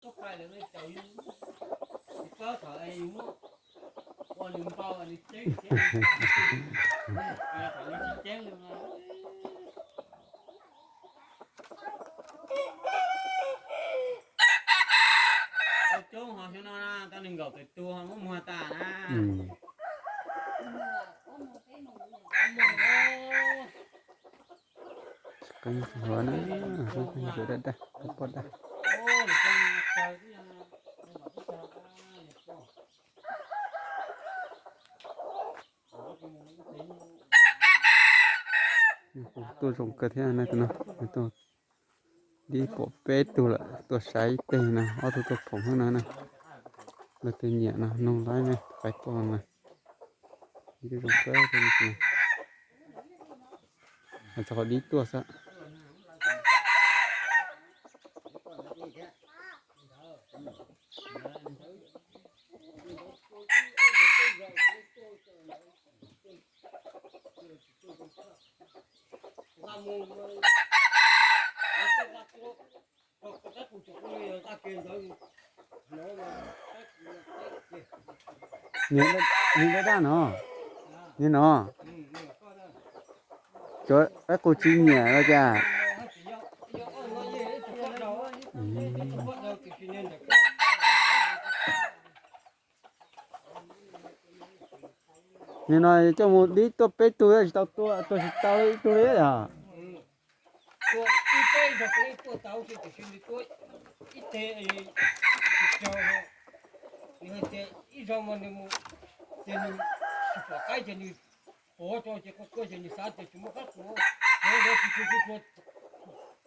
Coob ho xyoo no na, tau nees nkaum tawm tus ho muab muag tas na. Qeeb hluav na, qeeb hluav daj daj, qeeb poj daj. Tuaj zoo kawg thiab na, tuaj dib pom peb tug lawm, tuaj saib ib teg na, ob tug tuaj phoom xwb no na. Lawv tus nyiam no, noog laib na, qaib poj no. Dib zoo kawg thiab. Hais txog qhov dib tuaj xwb. Niag daj daj no, niag no, cov qaib qus tsis nyiam los cas? Nim no coj mus dib tuaj peb tug tsis tau, tuaj tsis tau ib tug li yog. Ib teg, nws hais tias ib zaug mas nws mus, ces nws tsis pom qaib ces nws pov tso ces quaj quaj ces nws xav tias tsis muaj qaib qus, nws tsis tshua tshua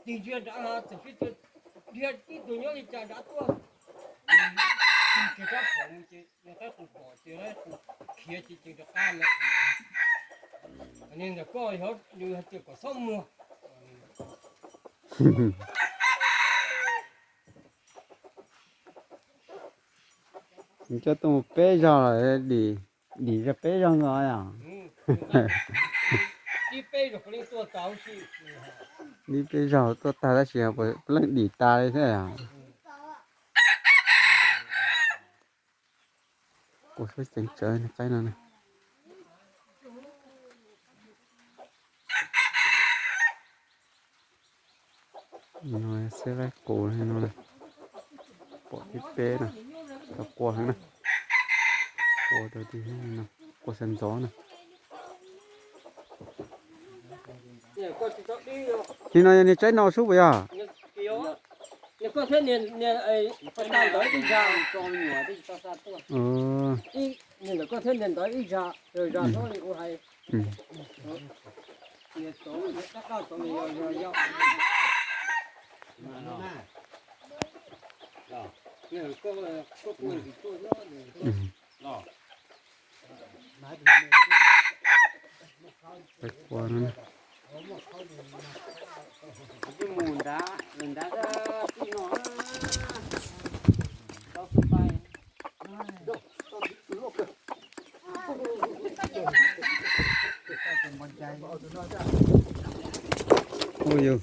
tig ntsia nrad, txawm sib dhia ib tug nyob li cas nrad tuaj, nws tig kiag rab phom mus ces nws qaib qus pom ces qaib qus khiav ces ceev rov qab lawm. Niag ntawm koj yog nws hais tias kom txhob muag. Coj tuaj mus peb zaug lawm, dim, dim zog peb zaug nkaus yom. Dim peb zaug tuaj tag tab sis puas leej dim tas li thiab yom. Quaj suab ceev tsawv niag qaib no na. No xwb qaib qus no, pom peb peb no, tau qua heev na. Qua rau ti no, qua sab ntxov na. Nim no yog niag tsaib no sub puas yog? Ui yus.